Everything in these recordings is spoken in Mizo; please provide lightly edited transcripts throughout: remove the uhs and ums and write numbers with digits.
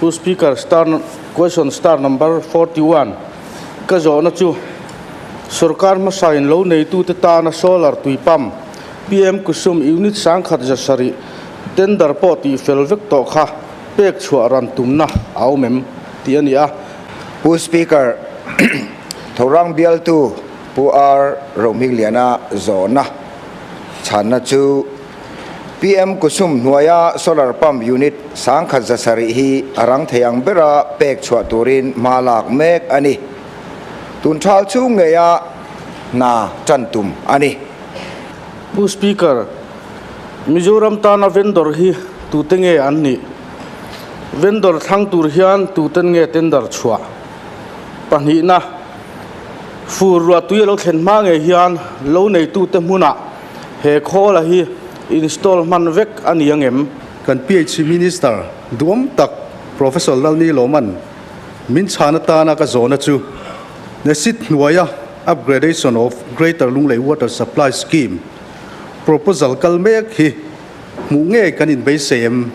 Pu Speaker, star question star number 41 ka zawhna chu sorkar hmasa in lo neitute tana solar tui pump PM Kusum unit 1700 tender pawh tih fel vek tawh kha pek chhuah ran tumna a awm em tih a ni a. Pu Speaker, Thorang bialtu Pu R. Rohmingliana zawhna chhanna chu PM Kusum hnuaia solar pump unit 1700 hi a rang thei ang bera pek chhuah turin hma lak mek a ni. Tun thal chhung ngeia hna tan tum a ni. Pu Speaker, Mizoram tana vendor hi tute nge an nih? Vendor thlang tur hian tuten nge tender chhuah? Pahnihna, fur ruah tui a lo thlen hma ngei hian lo neitute hmunah he khawla hi install hman vek a ni angem? Kan PHC Minister duhawm tak Professor Lalni Lawman min chhan atana ka zawhna chu Nesit hnuaia Upgradation of Greater Lunglei Water Supply Scheme proposal kal mek hi hmuh nge kan inbeisei em?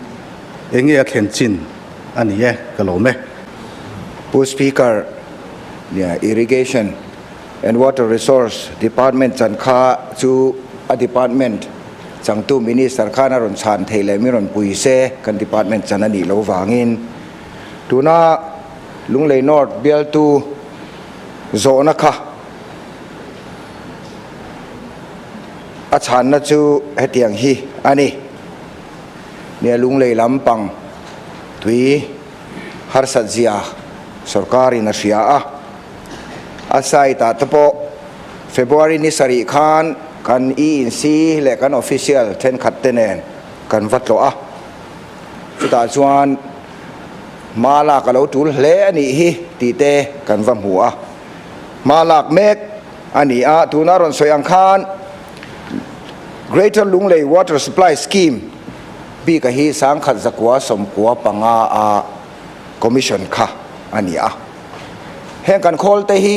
Enge a thlen chin a ni e, ka lawm e. Pu Speaker, Irrigation and Water Resource Department chan kha chu a department changtu Minister khan a rawn chhan theih leh min rawn pui se kan department chan a nih loh vangin tuna Lunglei North bialtu zawhna kha a chhanna chu hetiang hi a ni. Nia Lunglei lampang tui harsat zia sorkarin a hria a, a site ah te pawh February ni sarih khan kan ENC leh kan official thenkhat te nen kan va tlawh a, chutah chuan hma lak a lo tul hle a nih hi tih te kan va hmu a, hma lak mek a ni a, tuna rawn sawi ang khan Greater Lunglei Water Supply Scheme bika hi 1195 a commission kha a ni a. Heng kan khawl te hi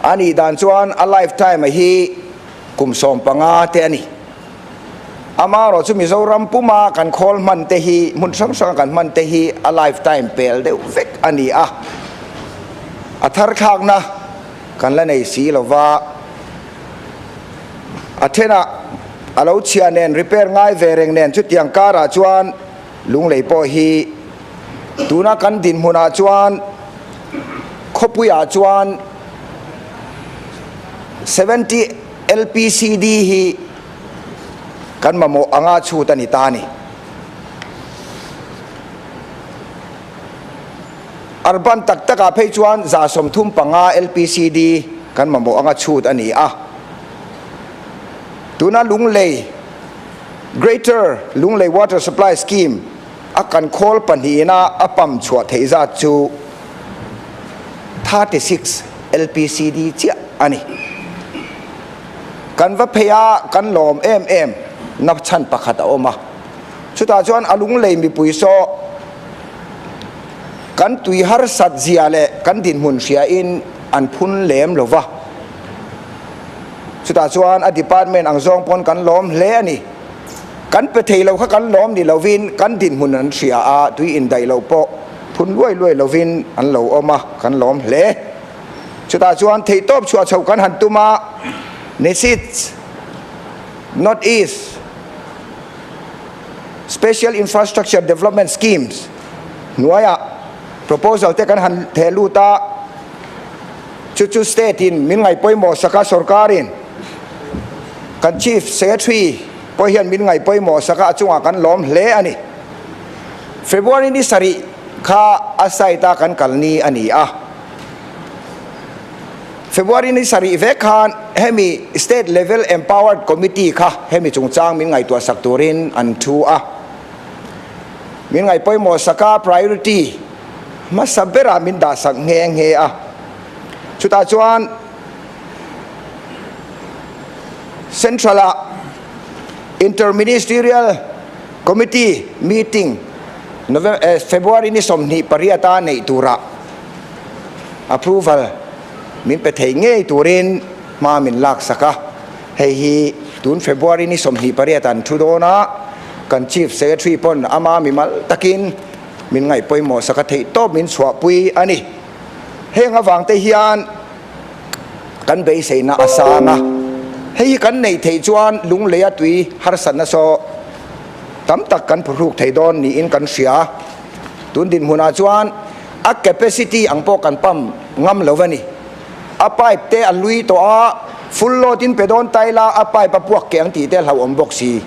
a nih dan chuan a lifetime a hi kum 15 te a ni. Amaherawh chu Mizoram puma kan khawl hman te hi hmun hrang hranga kan hman te hi a lifetime pel deuh vek a ni a. A thar thlakna kan la nei si lova, a thenah a lo chhia nen repair ngai ve reng nen chutiang karah chuan Lunglei pawh hi tuna kan dinhmunah chuan khawpuiah chuan 70 LPCD hi kan mamawh anga chhut a ni ta a ni. Urban tak takah phei chuan 35 LPCD kan mamawh anga chhut a ni a. Tuna Lunglei Greater Lunglei Water Supply Scheme a kan khawl pahnihina a pump chhuah theih zat chu 36 LPCD chiah a ni. Kan va phei a, kan lawm em em na chhan pakhat a awm a. Chutah chuan a Lunglei mipui saw kan tui harsat zia leh kan dinhmun hriain an phun lem lo va. Chutah chuan a department ang zawng pawn kan lawm hle a ni. Kan pe thei lo kha kan lawm ni lovin kan dinhmun an hria a, tui indaih loh pawh phun luai luai lovin an lo awm a, kan lawm hle. Chutah chuan theihtawp chhuah chhoh kan han tum a, NESIDS, North East Special Infrastructure Development Schemes hnuaiah proposal te kan han theh lut a, Chu chu state in min ngaihpawimawh sak a, sorkarin kan Chief Secretary pawh hian min ngaihpawimawh sak a, a chungah kan lawm hle a ni. February ni sarih kha a site a kan kal ni a ni a. February ni sarih vek khan hemi State Level Empowered Committee kha hemi chungchang min ngaihtuah sak turin an thu a. Min ngaihpawimawh sak a, priority hmasa berah min dah sak nghe nghe a. Chutah chuan Central-ah Inter-Ministerial Committee meeting February ni 28 a neih turah approval min pe thei ngei turin hma min lak sak a. Hei hi tun February ni 28 an thu dawn a, kan Chief Secretary pawn ama mimal takin min ngaih pawimawh sak a theih tawp min chhuahpui a ni. Heng avang te hian kan beiseina a sang a, hei hi kan neih theih chuan lungleia tui harsatna saw tam tak kan phuhruk thei dawn niin kan hria. Tun dinhmunah chuan a capacity ang pawh kan pump ngam lo a ni. A pipe te a hlui tawh a, full load in pe dawn ta ila a pipe a puak keh ang tih te a hlauhawm bawk si.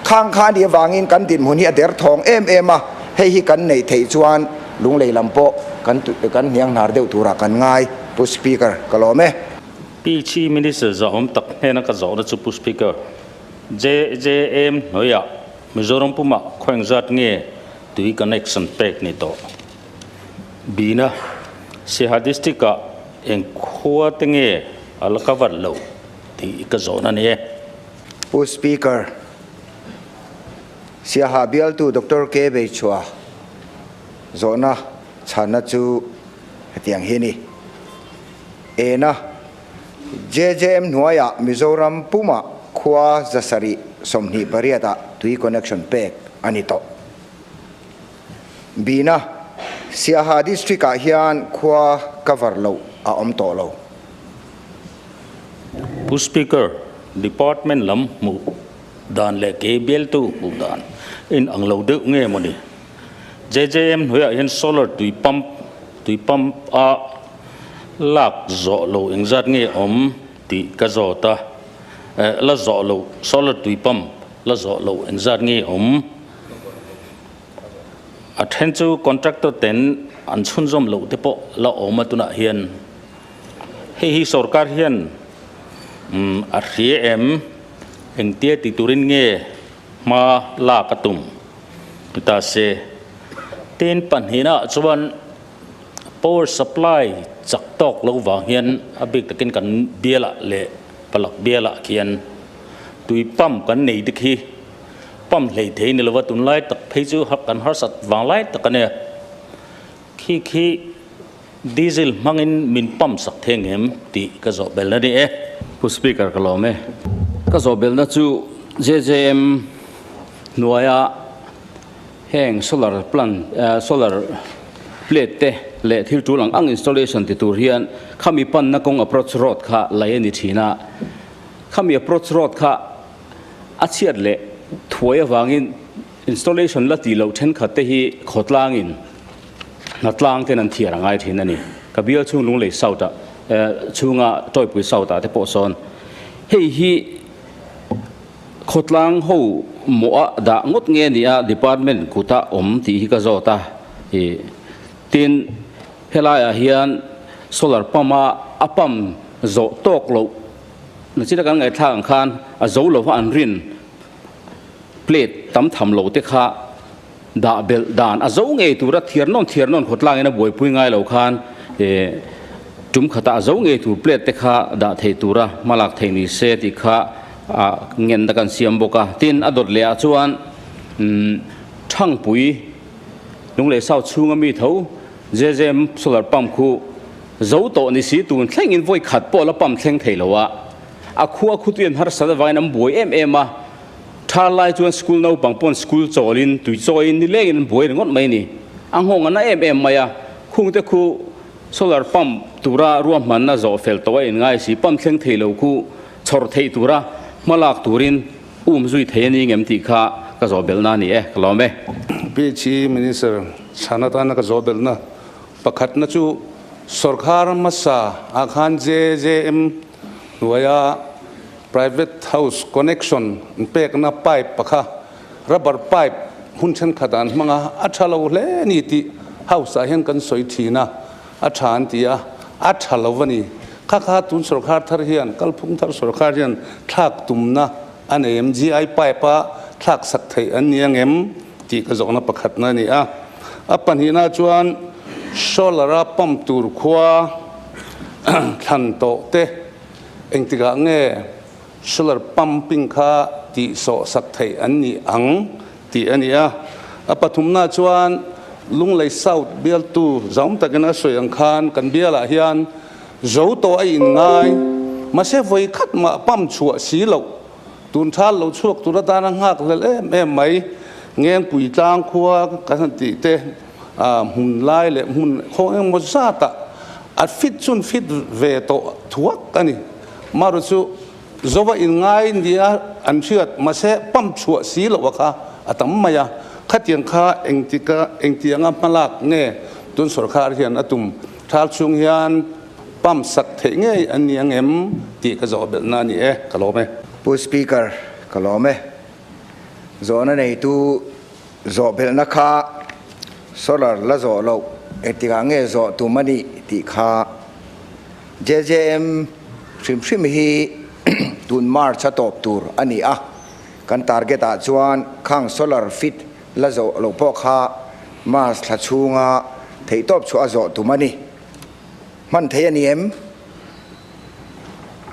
Khang kha a nih avangin kan dinhmun hi a derthawng em em a, hei hi kan neih theih chuan lunglei lam pawh kan kan hniang hnar deuh turah kan ngai, Pu Speaker, ka lawm e. PHE Minister zahawm tak hnena ka zawhna chu Pu Speaker, JJM hnuaiah Mizoram pumah khaw engzat nge tui connection pek ni tawh? Bina, Siaha District-ah eng khua te nge a la cover lo tih ka zawhna ni e. Pu Speaker, Siaha bialtu Doctor K. Beichhua zawhna chhanna chu hetiang hi a ni. Ena, JJM hnuaiah Mizoram pumah khua 728 ah tui connection pek a ni tawh. Bina, Siaha District ah hian khua cover loh a awm tawh lo. Pu Speaker, Department lam hmuh dan leh kei bialtu hmuh dan in ang lo deuh nge mawni? JJM hnuaiah hian solar tui pump tui pump a lak zawh lo engzat nge awm tih ka zawt a, eh la zawh lo solar tui pump la zawh lo engzat nge awm? A then chu contractor ten an chhunzawm loh te pawh la awm a tunah hian. Hei hi sorkar hian a hria em? Engtia ti turin nge hma lak a tum ni ta se? Tin pahnihna chuan power supply chak tawk lo vang hian a bik takin kan bialah leh palak bialah khian tui pump kan nei dik hi pump hlei thei ni lova tunlai tak phei chu kan harsat vang lai tak a nia. Khi khi Diesel hmangin min pump sak thei ngem tih ka zawh belna ni e. Pu Speaker ka lawm e. Ka zawh belna chu JJM hnuaia heng solar plant solar plate te leh thil tul ang ang installation ti tur hian khami panna kawng approach road kha lei a ni thin a. Khami approach road kha a chhiat leh thuai avangin Installation la tih loh thenkhat te hi khawtlangin hnatlang ten an thiar a ngai thin a ni. Ka bial chhung Lunglei South ah chhunga Tawipui South ah te pawh sawn hei hi khawtlang ho mawh a dah ngawt nge ni a department kuta awm tih hi ka zawt a. Tin, helaiah hian solar pump a a pump zawh tawk loh nachina kan ngaihthlak ang khan a zo lova an rin Plate tam tham lo te kha dah belh dan a zo ngei tura thiar nawn thiar nawn khawtlang in a buaipui ngai lo khan tum khata a zo ngei tur plate te kha dah thei tura hmalak thei ni se tih kha a ngenna kan siam bawk a. Tin, a dawt leh ah chuan Thangpui Lunglei South chhunga mi tho JJM solar pump khu zo tawh ni si tun thleng in vawi khat pawh la pump thleng thei lo a. A khua khutu in harsat avangin an buai em em a, tha lai chuan school naupang pawn school chawlin tui chawiin nilengin an buai ringawt mai a ni. A nghawng a na em em mai a, khungte khu solar pump tura ruahmanna zawh fel tawh a inngai si, pump thleng thei lo khu chhawr theih tura hmalak turin um zui thei a ni ngem tih kha ka zawh belhna a ni e, ka lawm e. PHE Minister chhan atana ka zawh belhna pakhatna chu sawrkhar hmasa ah khan JJM Hnuaia private house connection pekna pipe pakha rubber pipe hun thenkhat ah an hmang a, a tha lo hle a ni tih house ah hian kan sawi thin a, a tha an ti a, a tha lo a ni. Kha kha tun sorkar thar hian kalphung thar sorkar hian thlak tumna a nei em, GI pipe a thlak sak theih an ni angem tih ka zawhna pakhatna a ni a. A pahnihna chuan solar a pump tur khua thlan tawh te engtikah nge solar pumping kha tih sawh sak theih an nih ang tih a ni a. A pathumna chuan Lunglei South bialtu zaum takin a sawi ang khan kan bialah hian zo tawh a inngai mahse vawi khat mah pump chhuah si loh tun thal lo chhuak tur atana nghak hlel em em mai. Ngengpui tlang khua kan han tih te hmun lai leh hmun khaw engemaw zatah a fit chun fit ve tawh thuak a ni. Maru chu Zova inngai nia an hriat mahse pump chhuah si loh a kha a tam mai a, khatiang kha engtika engtianga hmalak nge tun sorkar hian a tum thal chhung hian pump sak theih ngei an ni ang em tih ka zawh belhna a ni e, ka lawm e. Pu Speaker, ka lawm e. Zawhna neitu zawh belhna kha solar la zawh loh engtikah nge zawh tum a nih tih kha JJM hrim hrim hi tun March a tawp tur a ni a, kan target ah chuan khang solar fit la zawh loh pawh kha March thla chhunga theihtawp chhuah a zawh tum a ni. Hman thei a ni em?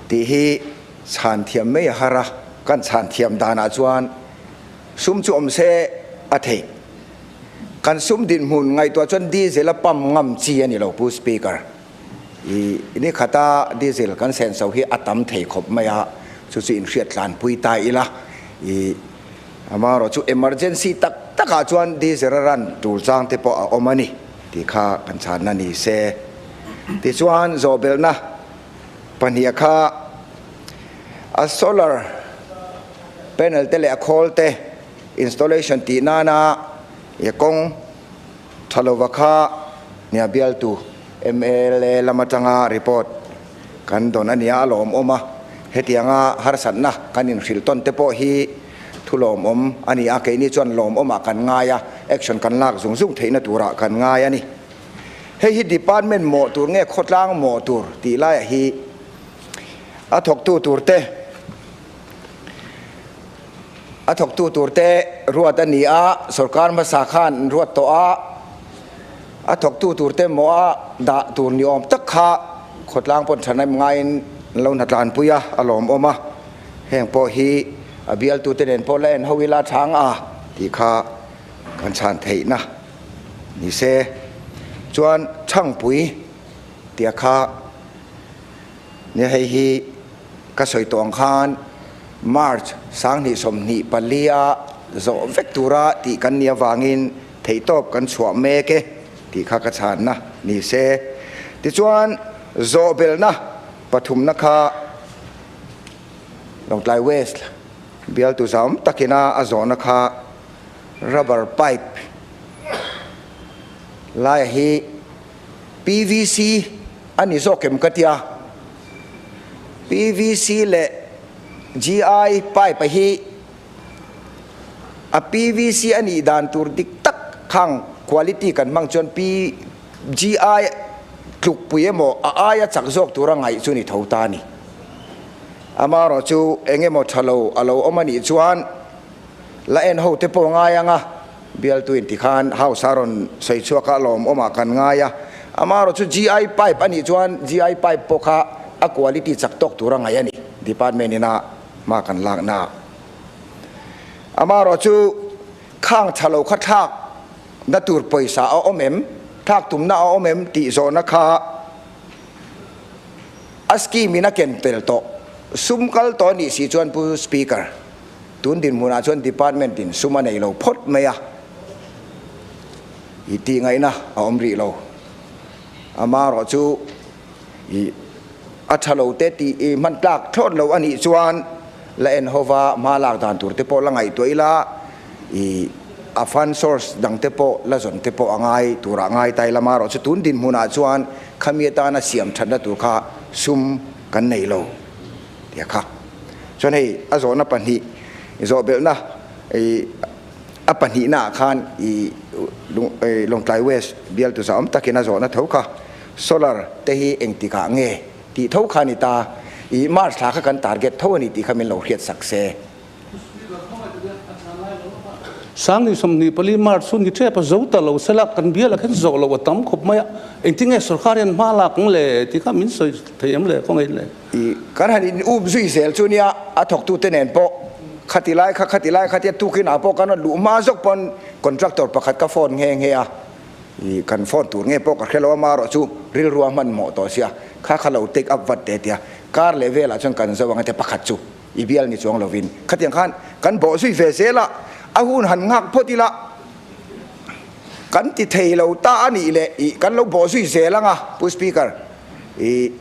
Tih hi chhan thiam mai a har a, kan chhan thiam danah chuan sum chu awm se a theih. Kan sum dinhmun ngaihtuah chuan diesel a pump ngam chi a ni lo Pu Speaker. I ni khata diesel kan senso hi a tam thei khawp mai a, chu chu inhriat tlanpui ta ila. I amaherawh chu emergency tak takah chuan diesel a ran tul chang te pawh a awm a ni tih kha kan chhanna ni se. Tichuan zawhbelhna pahniha kha a solar panel te leh a khawl te installation tih nana i kawng Tha lova kha nia bialtu mla lam atanga report kan dawn a nia a lawmawm a, hetianga harsatna kan inhrilh tawn te pawh hi thu lawmawm a ni a, keini chuan lawmawmah kan ngai a, action kan lak zung zung theihna turah kan ngai a ni. Hei hi department mawh tur nge khawtlang mawh tur tih laiah hi a thawktu tur te, A thawktu turte ruat a ni a, sorkar hmasa khan an ruat tawh a, a thawktu turte maw a dah tur ni awm tak kha khawtlang pawn thanem ngaiin an lo hnatlanpui a, a lawmawm a, heng pawh hi a bialtute nen pawh la en ho ila chang a tih kha kan chhan theihna ni se. Chuan Chhangpui tia kha Nia hei hi ka sawi tawh ang khan March 2024 a zawh vek tura tih kan nih avangin theihtawp kan chhuah mek e tih kha ka chhanna ni se. Tichuan zawh belhna pathumna kha Lawngtlai West bialtu zam takina a zawhna kha rubber pipe laia hi PVC a ni zawk em ka tia. PVC leh GI pipe a hi a PVC a nih dan tur dik tak khang quality kan hmang chuan GI tlukpui emaw a aia chak zawk tura ngaih chu ni tho ta a ni. Amaherawhchu eng emaw tha lo a lo awm a nih chuan la en ho te pawh ngai ang a. Bialtu in tikhan house a rawn sawi chhuak a lawmawm ah kan ngai a, amaherawh chu GI pipe a nih chuan GI pipe pawh kha a quality chak tawk tur a ngaih a ni department ina hma kan lak na ah. Amaherawh chu khang tha lo kha thlak na tur pawisa a awm em, thlak tumna a awm em tih zawhna kha a scheme in a ken tel tawh sum kal tawh a nih si chuan Pu Speaker. Tun dinhmunah chuan department in sum a nei lo phawt mai a, i tih ngaihna a awm rih lo. Amaherawh chu i a tha lo te tih i hman tlak thlawt lo a nih chuan la en hova hma lak dan tur te pawh la ngaihtuah ila, i a fund source dang te pawh la zawn te pawh a ngai turah ngai ta ila. Amaherawh chu tun dinhmunah chuan khami atana siam thatna tur kha sum kan nei lo. Tia kha. Chuan hei a zawhna pahnih i zawh belhna i a pahnihna ah khan i Lawngtlai West bialtu zah awm takin a zawhna tho kha solar te hi engtik ah nge tih tho kha a ni ta. I March thla kha kan target tho a ni tih kha min lo hriat sak se. 2024 March chu ni tep a zo ta lo sela kan bial ah khan zawh loh a tam khawp mai a, engtinge sorkar hian hma lak ang le tih kha min sawi thei em le kawngei le. I kan han in up zui zel chu nia a thawktute nen pawh khati lai kha khati lai khatia tukin ah pawh kan rawn luh hma zawk pawn contractor pakhat ka phone nghe nghe a, i kan phone tur nge pawh ka hre lo a marawh chu rilru a hmanhmawh tawh sia kha kha lo take up vat teh tia kar leh velah chuan kan zo ang a tia pakhat chu. I bial ni chuang lovin khatiang khan kan bawh zui ve zel a, A hun han nghak phawt ila kan ti thei lo ta a nih leh ih kan lo bawh zui zel ang a, Pu Speaker. Ih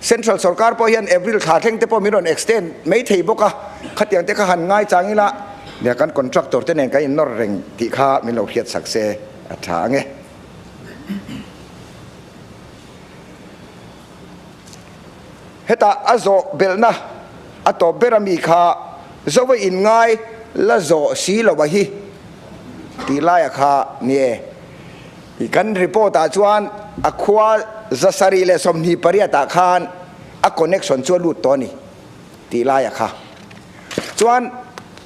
Central sorkar pawh hian April thla thleng te pawh min rawn extend mai thei bawk a, khatiang te kha han ngai chang ila nia kan contractor te nen kan innawr reng tih kha min lo hriat sak se a tha ang e. Hetah a zawh belhna a tawp ber ami kha zova inngai la zawh si lo a hi tih laia kha ni e. Kan report ah chuan a khua 728 ah khan a connection chu a lut tawh a ni tih laia kha. Chuan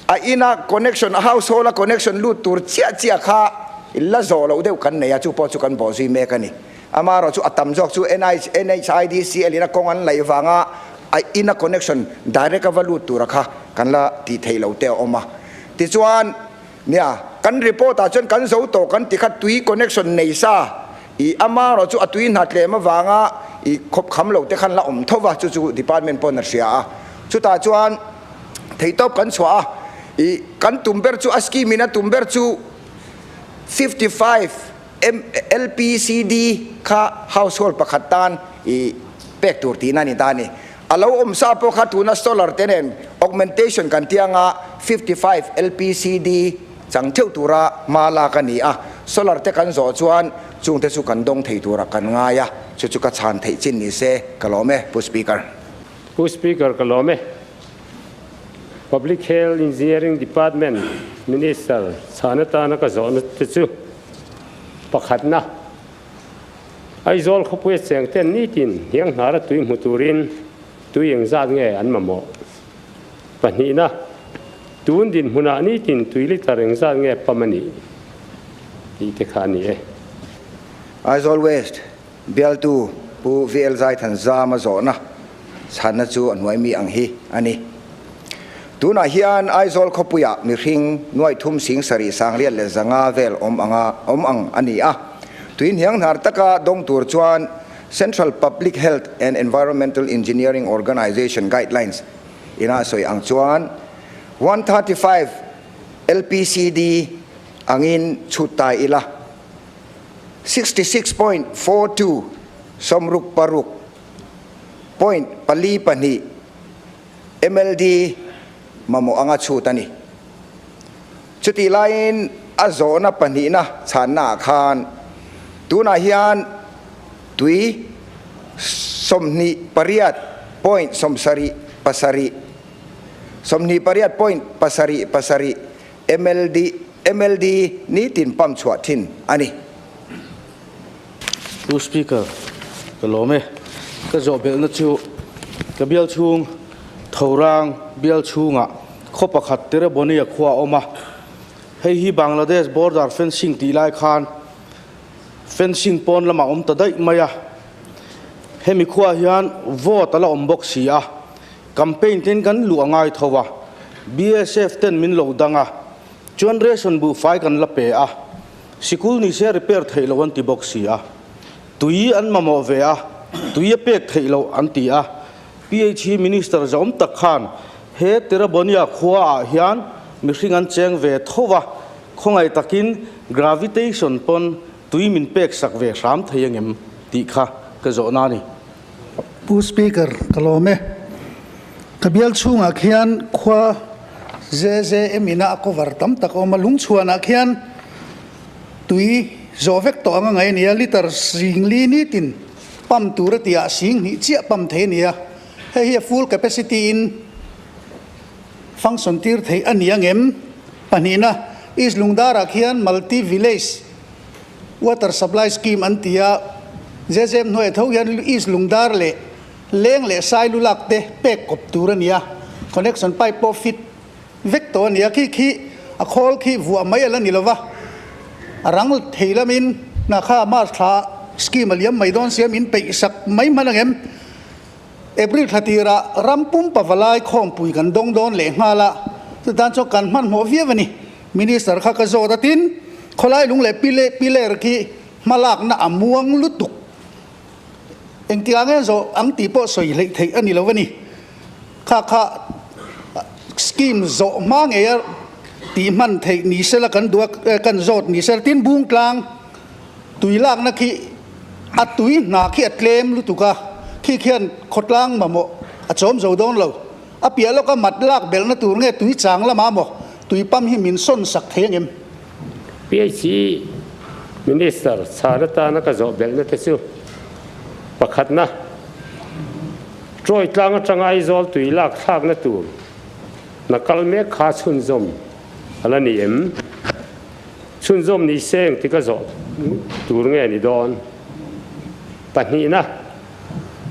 a ina connection, a household a connection lut tur chiah chiah kha la zawh loh deuh kan nei a, chu pawh chu kan bawhzui mek a ni. Amaherawhchu a tam zawk chu NHIDCL in a kawng an laih vanga a ina connection direct a va lut tura kha kan la tih theih loh te a awm a. Tichuan, nia, kan report ah chuan kan zo tawh kan ti kha tui connection nei sa i amaherawhchu a tui hna tlem avanga i khawp kham loh te khan la awm tho va, chu chu department pawn a hria a. Chutah chuan theihtawp kan chhuah a, i kan tum ber chu a scheme in a tum ber chu 55 LPCD kha household pakhat tan i pek tur tihna a ni ta a ni. A lo awm sa pawh kha tuna solar te nen augmentation kan tih anga 55 LPCD chang theuh tura hma lak a ni a. Solar te kan zawh chuan chungte chu kan dawng thei turah kan ngai a, chu chu ka chhan theih chin ni se ka lawm e, Pu Speaker. Pu Speaker ka lawm e. Public Health Engineering Department Minister chhan atana ka zawhna te chu pakhatna, Aizawl khawpuia cheng ten nitin hianghnara tui hmu turin tui engzat nge an mamawh? Pahnihna, tun dinhmunah nitin tui litre engzat nge pam a nih? Tih te kha a ni e. Aizawl West Bialtu Pu VL Zaithanzama zawhna chhanna chu a hnuai mi ang hi a ni. Tunah hian Aizawl khawpuiah mihring nuaih thum sing sarih sangliat leh zanga vel awm anga awm ang a ni a. Tui hniang hnar taka dawng tur chuan Central Public Health and Environmental Engineering Organisation guidelines ina sawi ang chuan 135 LPCD angin chhut ta ila. 66.42, 66 point pali pahnih MLD mamawh anga chhut a ni. Chutih laiin a zawhna pahnihna chhannaah khan tunah hian tui 28 point 70 pasarih, 28 point pasarih pasarih MLD MLD nitin pump chhuah thin a ni. Pu Speaker, ka lawm e. Ka zawh belhna chu ka bial chhung Thorang bial chhungah khaw pakhat Terebonia khua a awm a. Hei hi Bangladesh border fencing tih lai khan fencing pawn lamah awm ta daih mai a. Hemi khuaah hian vote a la awm bawk si a. Campaign ten kan luh a ngai tho a, BSF ten min lo dang a, chuan ration buhfai kan la pe a, sikul ni se repair theih loh an ti bawk si a, tui an mamawh ve a, tui a pek theih loh an ti a, PHE Minister zawm tak khan he Terabonia khua ah hian mihring an cheng ve tho a, khawngaih takin gravitation pawn tui min pek sak ve hram thei angem tih kha ka zawhna a ni. Pu Speaker, ka lawm e. Ka bial chhungah khian khua ZZM ina a cover tam tak a awm a, lungchhuanah khian tui zawh vek tawh anga ngaih a ni a, litre singli nitin pump tur a tihah sing hnih chiah pump thei a ni a, hei hi a full capacity in function tir theih a ni angem? Pahnihna, East Lungdarah khian multi village Water Supply Scheme an ti a, Zezem hnuaiah tho hian East Lungdar leh Leng leh Sailu lak te pek kawp tur a ni a, connection pipe pawh fit vek tawh a ni a, khi khi a khawl khi vuah mai a la ni lova, a rang thei lamin hna kha March thla scheme a liam mai dawn sia min peih sak mai hman angem? April thla tirah ram pumpa valai khawmpui kan dawng dawn leh nghal a, chutan chuan kan hmanhmawh viau a ni. Minister kha ka zawt a, tin, khawlai lung leh pile piler khi hmalakna a muang lutuk. Engtikah nge zawh ang tih pawh sawi hleih theih a ni lo a ni. Kha kha scheme zawh hma ngeia Tih hman theih ni sela kan duh a, kan zawt ni sela. Tin, Bungtlang tui lakna khi a tui hna khi a tlem lutuk a, khi khian khawtlang mamawh a chawm zo dawn lo. A piah lawka mat lak belhna tur nge tui chang lamah maw tui pump hi min sawn sak thei angem? PHE Minister chhan atana ka zawh belhna te chu pakhatna, Troy tlang atanga Aizawl tui lak thlakna tur hna kal mek kha chhunzawm a la ni em? Chhunzawm ni se engti ka zawh tur nge ni dawn? Pahnihna,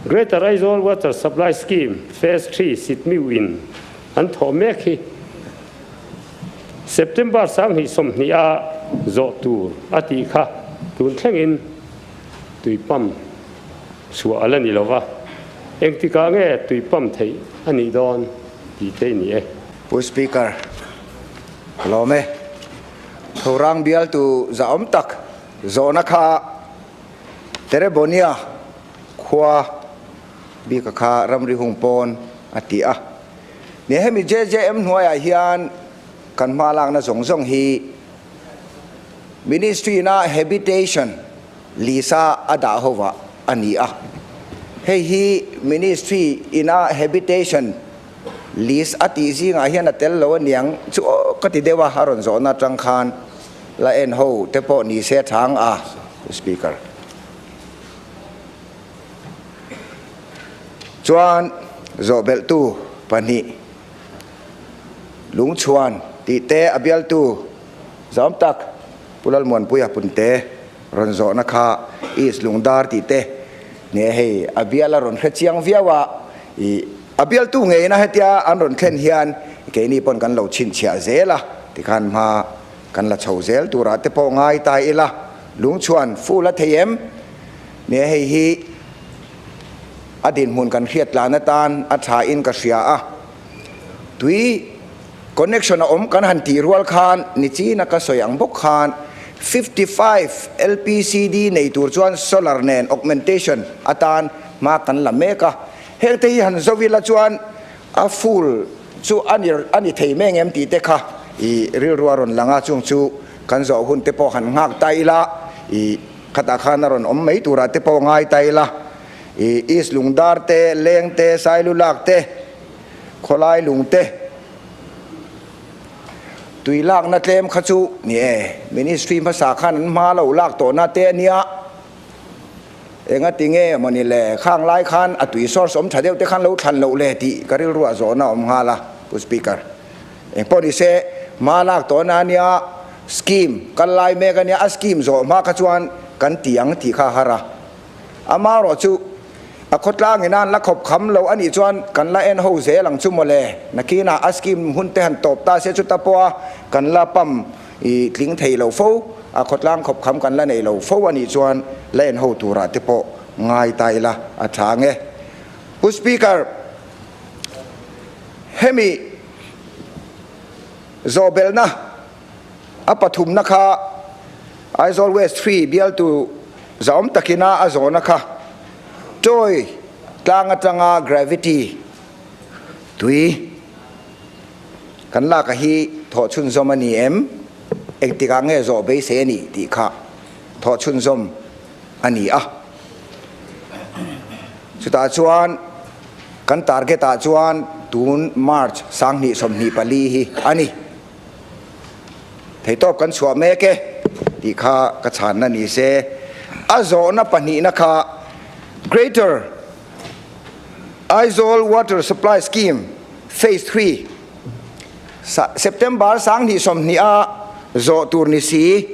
Greater Aizawl Water Supply Scheme Phase Three Sitmiu in an thawh mek hi September 2020 a zawh tur a tih kha tun thlengin tui pump chhuah a la ni lova, engtikah nge tui pump theih a nih dawn tih te i ni e. Pu Speaker, ka lawm e. Thorang bialtu zahawm tak zawhna kha Terebonia khua bika kha ramri hung pawn a ti a. Nia hemi JJM hnuaiah hian kan hma lakna zawng zawng hi Ministry-na Habitation lisa a dah hovah a ni a. Hei hi Ministry ina Habitation list a tih zingah hian a tel lo aniang chu aw ka ti deuh a, a rawn zawhna atang khan la en ho te pawh ni se thang a, Speaker. Chuan zawhbelhtu pahnih Lungchhuan tih te a bialtu zawm tak Pu Lalmuanpuia Punte rawn zawhna kha East Lungdar tih te nge hei a bial a rawn hre chiang viau a, i a bialtu ngeina hetia an rawn thlen hian keini pawn kan lo chhinchhiah zel a tikhan hma kan la chho zel turah te pawh ngai ta ila Lungchhuan full a thei em? Nge hei hi a dinhmun kan hriat tlan atan a tha in ka hria a, tui connection a awm kan han tih rual khan nichina ka sawi ang bawk khan 55 LPCD nei tur chuan solar nen augmentation atan hma kan la mek a, heng te hi han zo ila chuan a full chu a ni a ni thei meng em tih te kha i rilru a rawn lang a, chung chu kan zawh hun te pawh han nghak ta ila i khatah khan a rawn awm mai turah te pawh ngai ta ila i East Lungdar te, Leng te, Sailulak te, Khawlai lung te, tui lakna tlem kha chu ni e, Ministry hmasa khan an hma lo lak tawhna te a nia. Engati nge mawni le, khang lai khan a tui source awm tha deuh te khan lo thlan loh le tih ka rilruah zawhna awm nghal a, Pu Speaker. Engpawh ni se, hma lak tawhna a nia, scheme kal lai mek a nia, a scheme zawh hma kha chuan kan ti ang tih kha a har a. Amaherawh chu a khawtlang in an la khawp kham lo a nih chuan kan la en ho zel ang chu mawle. Nakinah a scheme hun te han tawp ta se chuta pawha kan la pump i tling thei lo fo, a khawtlang khawp kham kan la nei lo fo a nih chuan la en ho turah te pawh ngai ta ila a tha ang e. Pu Speaker, hemi zawhbelhna a pathumna kha Aizawl West 3 bialtu zahawm takina a zawhna kha Toy tlang atanga gravity tui kan lak a hi thawh chhunzawm a ni em? Engtikah nge zawh beisei a nih tih kha thawh chhunzawm a ni a. Chutah chuan kan target ah chuan tun March 2024 hi a ni. Theihtawp kan chhuah mek e tih kha ka chhanna ni se. A zawhna pahnihna kha Greater Aizawl Water Supply Scheme Phase 3 September 2020 a zawh tur ni si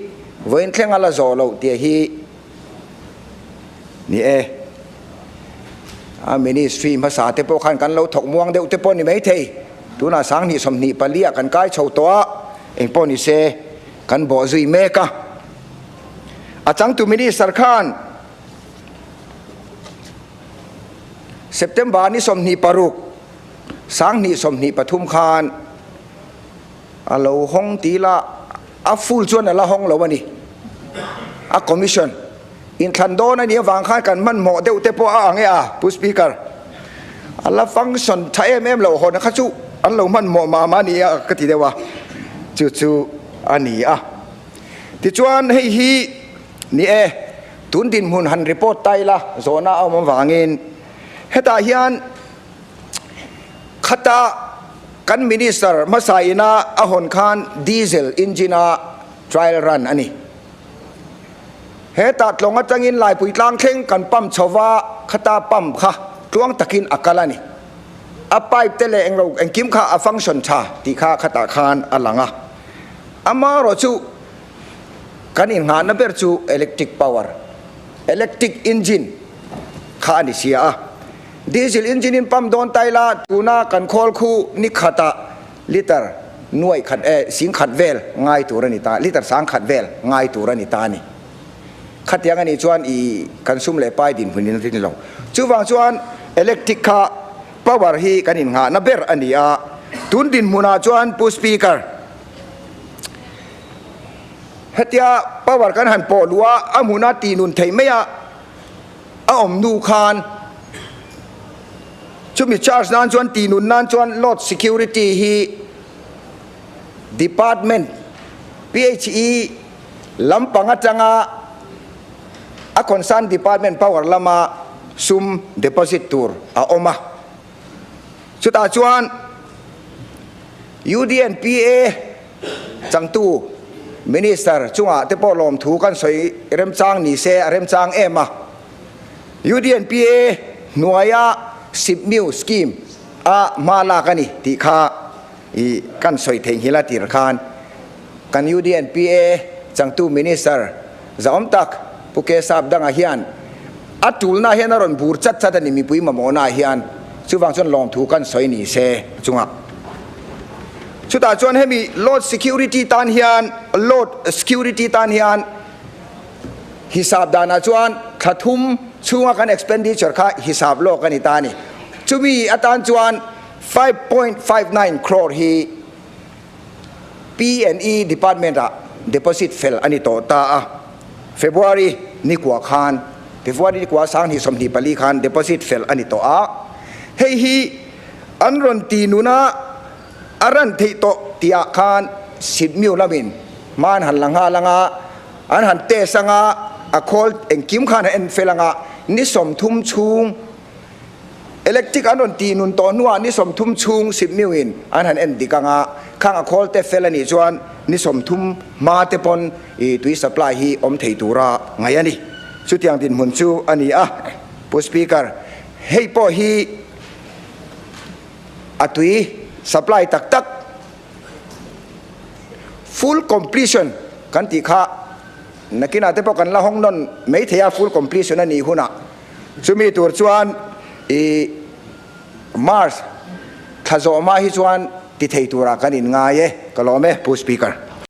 vawiin thleng a la zawh loh tih hi ni e. A ministry hmasa te pawh khan kan lo thawk muang deuh te pawh ni mai thei. Tunah 2024 ah kan kai chho tawh a, eng pawh ni se kan bawh zui mek a. A changtu minister khan September ni 26, 2023 khan a lo hawng ti ila a full chuan a la hawng lo a ni. A commission inthlan dawn a nih avang khan kan hmanhmawh deuh te pawh a ang e a, Pu Speaker. A la function tha em em lo hawn kha chu an lo hmanhmawh mah mah a ni a ka ti deuh a. Chu chu a ni a. Tichuan hei hi ni e, tun dinhmun han report ta ila zawhna a awm avangin hetah hian khata kan Minister hmasa ina a hawn khan diesel engine a trial run a ni. Hetah tlawng atangin Laipui tlang thleng kan pump chho va, khata pump kha tluang takin a kal a ni. A pipe te leh englo engkim kha a function tha tih kha khatah khan a lang a. Amaherawhchu kan inngahna ber chu electric power, electric engine kha a ni sia a. Diesel engine in pump dawn ta ila tuna kan khawl khu ni khatah liter nuaih khat eh sing khat vel ngai tur a ni ta, liter sang khat vel ngai tur a ni ta a ni. Khatiang a nih chuan i kan sum leh pai dinhmun in a rin lo. Chuvang chuan electric kha power hi kan innghahna ber a ni a. Tun dinhmunah chuan Pu Speaker, hetia power kan han pawh luh a, a hmuna tihnun theih mai a, a awm hnu khan chumi charge nan chuan tihnun nan chuan load security hi department PHE Lampang atanga a concern department power lama sum deposit tur a awm a. Chutah chuan UDNPA changtu Minister chungah te pawh lawmthu kan sawi remchang ni se a remchang em a. UDNPA hnuaia SIPMIU scheme a hma lak a ni tih kha i kan sawi theihnghilh a tir khan. Kan UDNPA changtu Minister zahawm tak Pu K Sapdanga hian a tulna hian a rawn bur chat chat a ni mipui mamawhna ah hian chuvang chuan lawmthu kan sawi ni se a chungah. Chutah chuan hemi load security tan hian load security tan hian hisap danah chuan thla thum chhunga kan expenditure kha hisap lawk a ni ta a ni. Chumi atan chuan 5.59 crore hi P&E Department-ah deposit fel a ni tawh ta a, February nikua khan, February nikua 2024 khan deposit fel a ni tawh a, hei hi an rawn ti nuna a ran theih tawh tihah khan Sipmiu lamin hma an han la nghal anga, an han test anga, a khawl engkim khan a en fel anga, ni 30 chhung Electric an rawn tih nun tawh hnuah ni 30 chhung sipmiuin an han en dik anga, khang a khawl te fel a nih chuan ni 30 hma te pawn i tui supply hi awm thei tura ngaih a ni. Chutiang dinhmun chu a ni a, Pu Speaker, hei pawh hi a tui supply tak tak full completion kan tih kha nakinah te pawh kan la hawng nawn mai thei a, full completion a nih hunah. Chumi tur chuan i March thla zawh hma hi chuan ti thei turah kan inngai e, ka lawm e Pu Speaker.